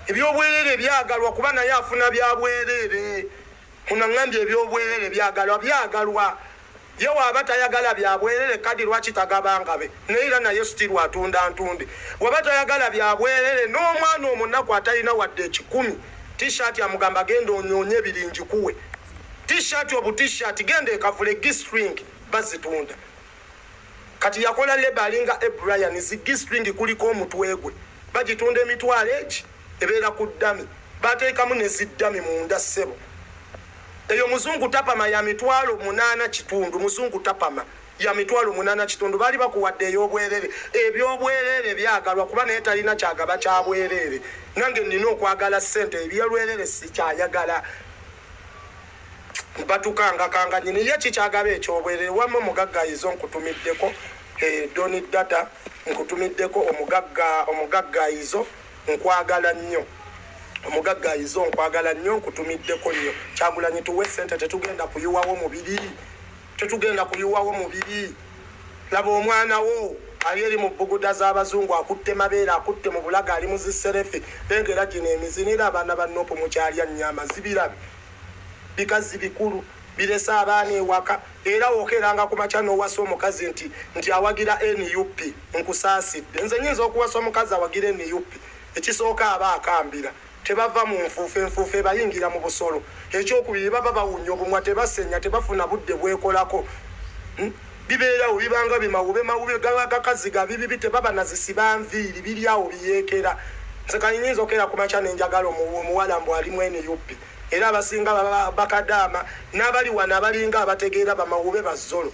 Ebyobwereere byagalwa kuba naye afuna byabwereere. Kunaŋŋambye ebyobwereere byagalwa, byagalwa. Ye waaba tayagala byabwerere, kadi lwaki tagabangabe? Naye era naye still atunda ntunde. Waba tayagala byabwerere, n'omwana omunaku atalina wadde ekikumi, T-shirt amugamba genda onyoonye ebiringi kuwe T-shirt obu T-shirt, genda ekavule G-string bazitunda. Kati yakola label alinga Ebrian, zi G-string kuliko omutwe gwe, bagitunda emitwalo egi, ebeera ku dummy, bateekamu ne zi dummy munda. Ssebo, eyo muzungu tapama ya 8,500,000. Muzungu tapama ya 8,500,000. Baali bakuwadde ey'obwerere. Ebyobwerere byagalwa kuba naye talina kyagaba kyabwerere. Nange nina okwagala ssente, ebyolwerere sikyayagala. Batukangakanga nyini ye kikyagaba ekyobwerere. Wamma omugagga ayizo nkutumiddeko, doni data nkutumiddeko. Omugagga, omugagga ayizo nkwagala nnyo. Omugagga ayizo nkwagala nnyo, nkutumiddeko nnyo. Kyagulanyi tuwe sente, tetugenda kuyiwawo mubiri, tetugenda kuyiwawo mubiri. Laba omwana wo ali eri mu buguda z'abazungu, akutte mabeere, akutte mu bulaga, ali mu zi selfie. Lengera gino emizinira. Abaana ba NUP mukyalya nnyama zibirabe bikazi bikulu. Birese abaana ewaka. Era wokeeranga ku makya n'owasa omukazi nti nti awagira nup, nkusaasidde. Nze nyinza okuwasa omukazi awagira nup? Ekisooka, aba akambira, tebava mu nfuufu, enfuufu ebayingira mu busolo. Ekyokubiri, baba bawunya obumwa, tebasenya, tebafuna budde bwekolako. Bibeerawo bibanga bimawube mawube, gaba gakazi gabibibi, tebaba nazisiba nviiri, biri awo biyeekera. Nze kali nyinza okeera ku makya nenjagala omuwala mbu alimu nup? Era abasinga baba bakadaama n'abali wano abalinga abategeera bamawube bazzolo.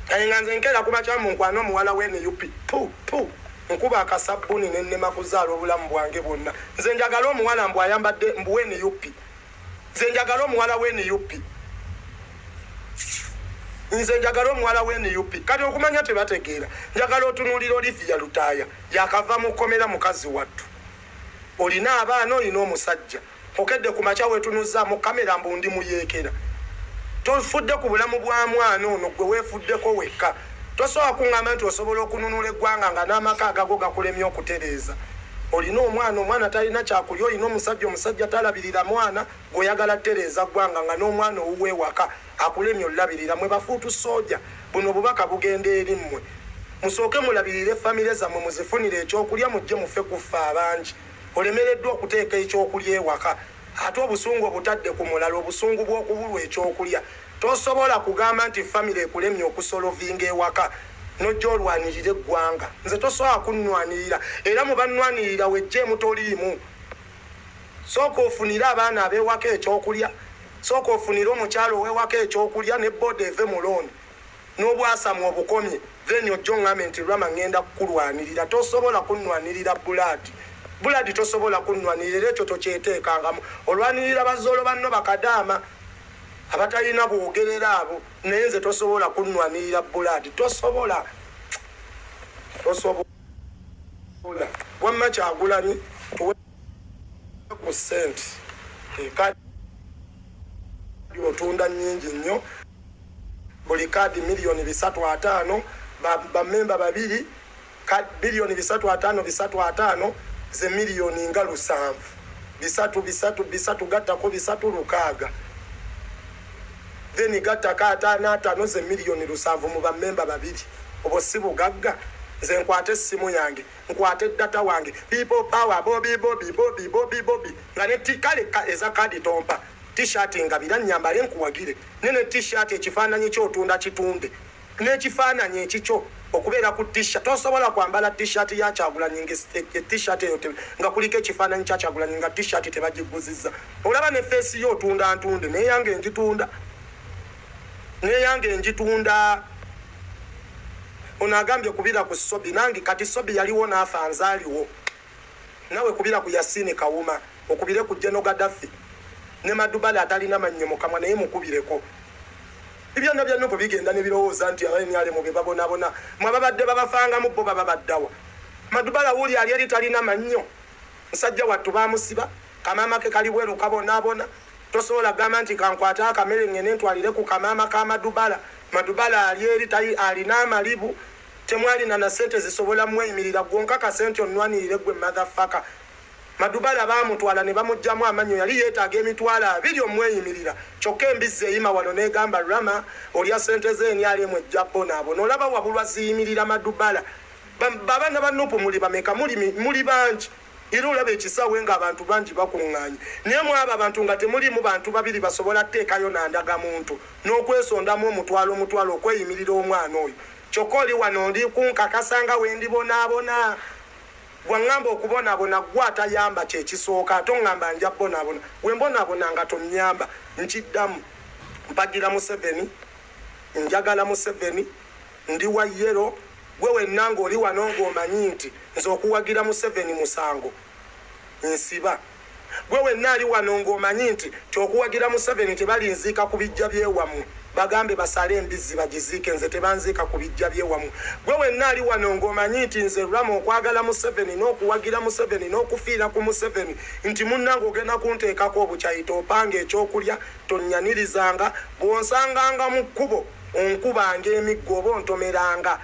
Kale nga nze nkeera ku makya mbu nkwana omuwala we nup? Pu pu, nkuba akasabbuni nennema kuzaala obulamu bwange bwonna. Nze njagala omuwala mbu ayambadde mbu we nup? Nze njagala omuwala we nup? Nze njagala omuwala we nup? Kati okumanya tebategeera, njagala otunuulira Olivia Lutaaya, yakava mu kkomera. Mukazi wattu, olina abaana, olina omusajja, okedde ku makya weetunuzza mu kamera mbu ndi muyeekera. Tofudde ku bulamu bwa mwana ono, gwe weefuddeko wekka. Tosobola kuŋŋamba nti osobola okununula eggwanga nga n'amaka agago gakulemye okutereeza. Olina omwana, omwana talina kyakulya. Olina omusajja, omusajja talabirira mwana. Gweoyagala tereeza ggwanga nga n'omwana owuwe ewaka akulemye olabirira. Mwe bafuutu sooja, buno obubaka bugenda eri mmwe. Musooke mulabirire famire zammwe, muzifunire ekyokulya, mujje mufe kuffe abangi. Olemereddwa okuteeka ekyokulya ewaka, ate obusungu obutadde ku mulala, obusungu bw'okubulwa ekyokulya. Tosobola kugamba nti famire ekulemye okusolovinga ewaka, nojja olwanirira eggwanga. Nze tosobola kunnwanirira, era mu bannwanirira wejjeemu, toliimu. Sooka ofunire abaana ab'ewaka ekyokulya, sooka ofunire omukyalo ow'ewaka ekyokulya, ne boda eve mu looni n'obwasamu obukomye, then ojja oŋŋambe nti Rama, ŋŋenda kukulwanirira. Tosobola kunnwanirira bulaadi bulaadi, tosobola kunnwanirira, era ekyo tokyeteekangamu. Olwanirira bazoolo banno bakadaama abatalina bwogerera abo, naye nze tosobola kunnwanirira bulaadi, tosobola, tosobola. Wamma Kyagulanyi, tuwe ku ssente. Ekaadi otunda nnyingi nnyo, buli kaadi 350 miliyoni, bamemba babiri, 350 biliyoni, 350 ze 700 miliyoni, 3 3 3, gattako 3, 6, then gattako 50 50, ze 700 miliyoni mu bamemba babiri. Obwo si bugagga? Nze nkwate essimu yange, nkwate data wange, people power, Bobi Bobi Bobi Bobi Bobi, nga ne kale eza kaadi tompa, T-shirt ngabira nyambale nkuwagire, ne T-shirt ekifaananyi kyotunda kitunde, n'ekifaananyi ekikyo okubeera ku T-shirt. Tosobola kwambala T-shirt ya Kyagulanyi nga T-shirt eyo nga kuliko ekifaananyi kya Kyagulanyi nga T-shirt tebagiguzizza. Olaba ne face yo otunda ntunde, neyange ngitunda, neyange ngitunda. Ono agambye kubira ku Sobi. Nange kati Sobi yaliwo n'afa, nzaaliwo nawe. Kubira ku Yasini Kawuma, okubire ku Jeno Gaddafi ne Madubale atalina mannyo mukamwa, naye mukubireko. Ebyonna bya NUP bigenda ne birowooza nti aba NRM be babonabona. Mwe ababadde babafangamu, bo baba baddawa? Madubala wuuli ali eri talina mannyo, musajja wattu bamusiba, kamaama ke kali bweru kabonaabona. Tosobola kugamba nti kankwate akamere ngende ntwalire ku kamaama ka Madubala. Madubala ali eri alina amalibu, temwalina na sente zisobola mweyimirira. Gwonkakase nti onnwanirire gwe motherfucker. Madubala baamutwala ne bamugjamu amannyo, yali yeetaaga 20,000 omweyimirira. Kyokka embizzi eyima wano n'egamba, Rama, olya sente z'enyalemu, ejja bonaabona. Olaba wabulwa ziyimirira Madubala. Abaana ba NUP muli bameka? Muli bangi, era olaba ekisaawe ng'abantu bangi bakuŋŋaanye, naye mu abo abantu nga temulimu bantu babiri basobola tteekayo nandagamuntu n'okwesondamu omutwalo omutwalo okweyimirira omwana oyo. Kyokka oli wano ndi kunkakasa nga wendibonaabona. Bwaŋŋamba okubonaabona, gwe atayamba kyekisooka, ate oŋŋamba nja bonaabona. We mbonaabona nga tonnyamba. Nkiddamu, mpagira Museveni, njagala Museveni, ndi wa yellow. Gwe wenna ng'oli wano ng'omanyi nti nze okuwagira Museveni musango, nsiba. Gwe wenna ali wano ng'omanyi nti okuwagira Museveni tebalinziika ku bijja byewammwe, bagambe basale embizzi bagiziike, nze tebanziika ku bijja byewammwe. Gwe wenna ali wano ng'omanyi nti nze Rama okwagala Museveni n'okuwagira Museveni n'okufiira ku Museveni, nti munnange ogenda kunteekako obukyayita, opanga ekyokulya, tonyanirizanga. Bw'onsanganga mu kkubo, onkubanga emiggo oba ontomeranga.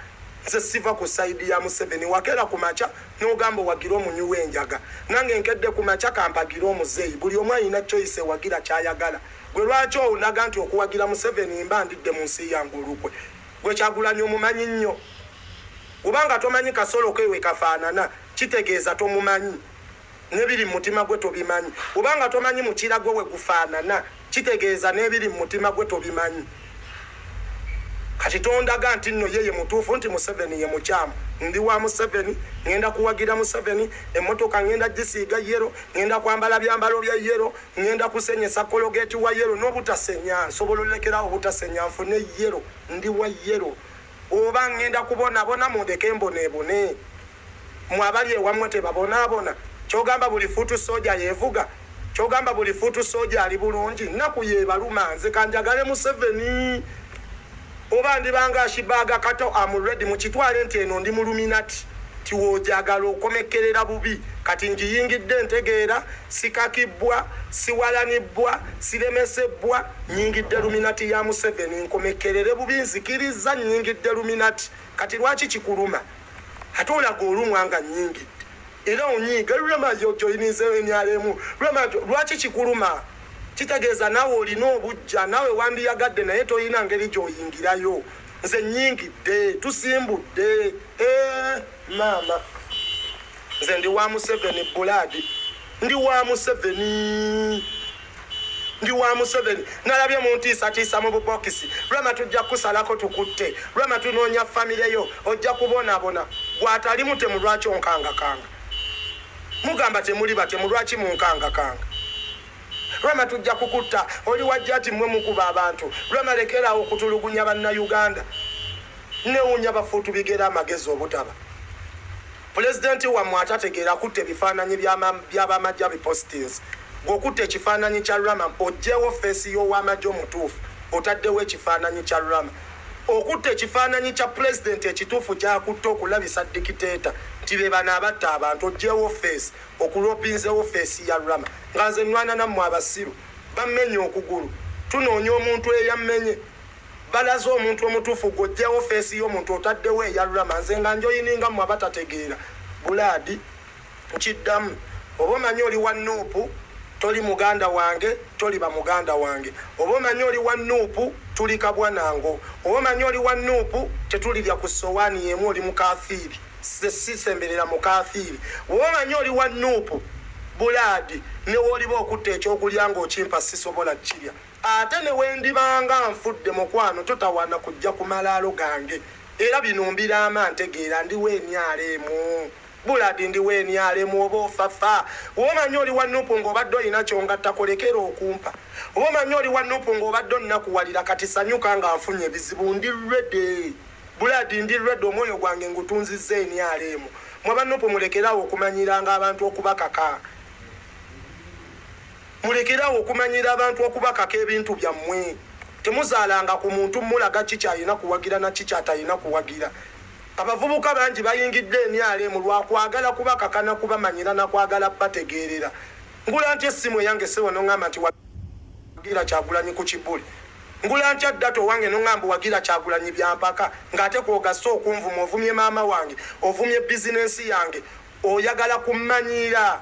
Nze siva ku side ya Museveni. Wakeera ku makya n'ogamba owagira omunywi w'enjaga, nange nkedde ku makya kampagire omuzeeyi. Buli omu alina choice ewagira kyayagala. Gwe lwaki onaga nti okuwagira Museveni mba ndidde mu nsi yange olukwe? Gwe Kyagulanyi omumanyi nnyo? Kubanga tomanyi kasolo ke we kafaanana, kitegeeza tomumanyi. N'ebiri mu mutima gwe tobimanyi. Kubanga tomanyi mukira gwe we gufaanana, kitegeeza n'ebiri mu mutima gwe tobimanyi. Kati tondaga nti nno ye ye mutuufu nti Museveni ye mukyamu. Ndi wa Museveni, ngenda kuwagira Museveni, emmotoka ngenda gisiiga yellow, ngenda kwambala byambalo bya yellow, ngenda kusenyesa kologeeti wa yellow n'obutasenya. Nsobola olekerawo obutasenya nfune yellow, ndi wa yellow. Oba ngenda kubonabona mundeke mboneebone. Mwe abali ewammwe tebabonaabona? Ky'ogamba buli foot soldier yeevuga? Ky'ogamba buli foot soldier ali bulungi? Nnaku yeebaluma. Nze kanjagale Museveni. Oba ndiba nga Ashibaaga Kato, am ready. Mukitwale nti eno ndi muluminati. Ti w'ogyagala okomekkerera bubi. Kati ngiyingidde ntegeera, sikakibbwa, siwalanibbwa, siremesebbwa, nnyingidde luminati ya Museveni. Nkomekkerere bubi, nzikirizza nnyingidde luminati. Kati lwaki kikuluma? Ate olaga olumwa nga nnyingidde. Era onyiiga, Rema joyinize NRM. Rema, lwaki kikuluma? Kitegeeza naawe olina obujja, naawe wandiyagadde naye tolina ngeri gy'oyingirayo. Nze nnyingidde, tusimbudde. Maama, nze ndi wa Museveni blood. Ndi wa Museveni. Ndi wa Museveni. Nalabye muntiisatiisa mu bubokisi. Rema tujja kukusalako tukutte. Rema tunoonya famire yo, ojja kubonaabona. Gw'atali mutemu lwaki onkangakanga? Mugamba temuli batemu, lwaki munkangakanga? Rema tujja kukutta, oli wajja ati mmwe mukuba abantu. Rema lekeraawo okutulugunya bannayuganda. Newuunya bafuutu bigere amagezi obutaba. Pulezidenti wammwe atategeera akutta ebifaananyi by'abamagye abipostings. Gwe okutta ekifaananyi kya Rama oggyewo feesi y'ow'amagye omutuufu, otaddewo ekifaananyi kya Rama. Okutta ekifaananyi kya pulezidenti ekituufu ky'akutte okulabisa dikiteeta nti be bano abatta abantu, oggyewo feesi, okulopinzewo feesi ya Rama. Nga nze nnwana nammwe abasiru, bammenye okugulu, tunoonya omuntu eyammenye. Balaze omuntu omutuufu, gwe oggyewo feesi y'omuntu otaddewo eya Rama. Nze nga njoyininga mmwe abatategeera. Bulaadi nkiddamu, oba omanyi oli wa Nuupu, toli muganda wange, toliba muganda wange. Oba omanyi oli wa Nuupu, tuli kabwa nango. Oba omanyi oli wa Nuupu, tetulirya ku ssowaani y'emu, oli mukafiiri. Sisemberera mukafiiri. Oba omanyi oli wa Nuupu, bulaadi ne w'oliba okutta ekyokulya ng'okimpa sisobola kirya. Ate ne we ndibanga nfudde mukwano totawaana kujja ku malaalo gange. Era bino mbiraama ntegeera ndi wa NRM. Buladi ndi wa NRM oba ofafa. Oba omanyi oli wa Nuupu ng'obadde olina ky'ongattako lekera okumpa. Oba omanyi oli wa Nuupu ng'obadde onnakuwalira kati sanyuka nga nfunye ebizibu ndi ready. Buladi ndi ready omwoyo gwange ngutunzizza NRM. Mwe aba Nuupu mulekeraawo okumanyiranga abantu okubakaka. Mulekeraawo okumanyira abantu okubakaka ebintu byammwe. Temuzaalanga ku muntu mulaga ki ky'alina kuwagira na ki ky'atalina kuwagira. Abavubuka bangi bayingidde NRM lwa kwagala kubakaka na kubamanyira na kwagala bategeerera. Ngula ntya essimu eyange ssebo n'oŋŋamba nti wagira Kyagulanyi ku kibuli? Ngula ntya data owange n'oŋŋamba wagira Kyagulanyi byampaka ng'ate kw'ogasse okunvuma ovumye maama wange, ovumye bizinensi yange, oyagala kummanyiira?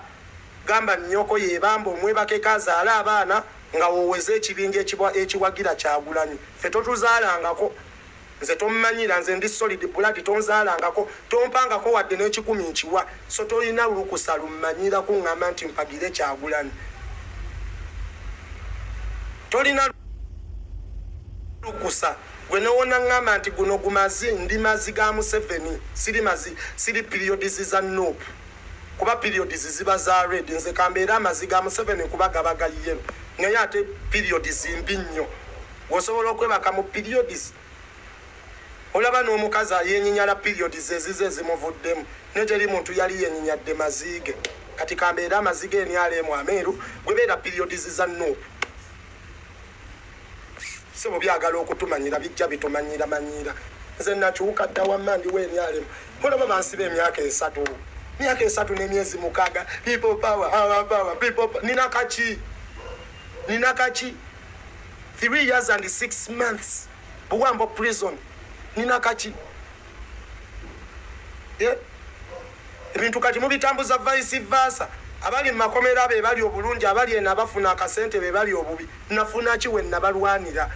Gamba nnyoko yeebamba omwebakeko azaale abaana nga wooweze ekibinja ekiwagira Kyagulanyi. Ffe totuzaalangako. Nze tommanyira, nze ndi solid blood, tonzaalangako, tompangako wadde n'ekikumi nkiwa. So tolina lukusa lummanyira kuŋŋamba nti mpagire Kyagulanyi. Tolina lukusa. Gwe newona ŋŋamba nti guno gumazi, ndi mazi ga Museveni, siri mazi, siri periods za Nuupu. Kuba periods ziba za red, nze kambeere amazi ga Museveni kuba gaba ga yellow. Naye ate periods mbi nnyo. Osobola okwebaka mu periods. Olaba n'omukazi ayenyinyala periods ezize ezimuvuddemu, ne teri muntu yali yenyinyadde maziige. Kati kambeere amazi ga NRM ameeru, gwe beera periods za Nuupu. Ssebo byagala okutumanyira bijja bitumanyira manyira. Nze nakyuka dda wamma ndi wa NRM. Olaba bansiba emyaka 3. Myaka 3 n'emyezi 6. People power, our power, people power. Nina kaki? Nina kaki? 3 years and 6 months. Buwambo prison. Nina kaki? Ebintu kati mubitambuza vice versa. Abali mu makomera be bali obulungi, abali eno abafuna akasente be bali obubi. Nafuna ki we nabalwanira?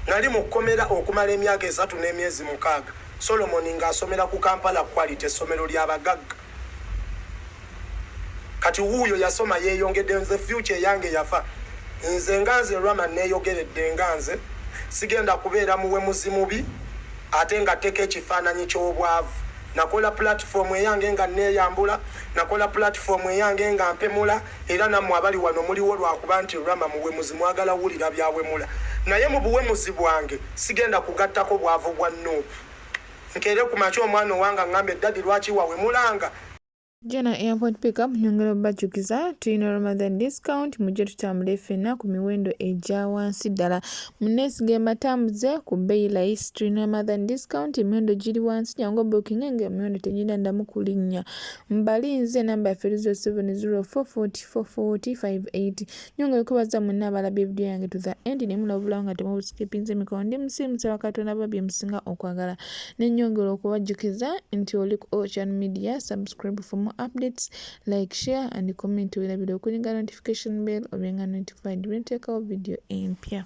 Nali mu kkomera okumala emyaka 3 n'emyezi 6, Solomon ng'asomera ku Kampala Quality, essomero ly'abagagga. Kati wuuyo yasoma yeeyongedde, nze future eyange yafa. Nze nga nze Rama neeyogeredde nga nze sigenda kubeera muwemuzi mubi ate nga tteka ekifaananyi ky'obwavu. Nakola platform eyange nga neeyambula, nakola platform eyange nga mpemula, era nammwe abali wano muliwo lwakuba nti Rama muwemuzi, mwagala wulira byawemula. Naye mu buwemuzi bwange sigenda kugattako bwavu bwa Nup. Nkeere ku makya omwana owange aŋŋambe, "Daddy, lwaki wawemulanga?" Jana Airport Pickup nyongera obajjukiza tulina Ramadan discount, mujje tutambule ffenna ku miwendo egya wansi ddala. Munneesige mbatambuze ku bbeeyi layisi. Tulina Ramadan discount, emiwendo giri wansi, jangu obookinge nga emiwendo teginnaddamu kulinnya. Mbalinze, namba yaffe eri 0704444058. Nyongera okwebaza mwenna abalabye vidiyo yange to the end ne mulaba obulawo nga temubusikipinze emikono. Ndi musiimu, nsaba Katonda ba bye musinga okwagala. Ne nyongera okubajjukiza nti oli ku Ocean Media, subscribe for more updates, like, share and comment. Weerabire okunyiga notification bell obenga notified bwe nteekawo vidiyo empya.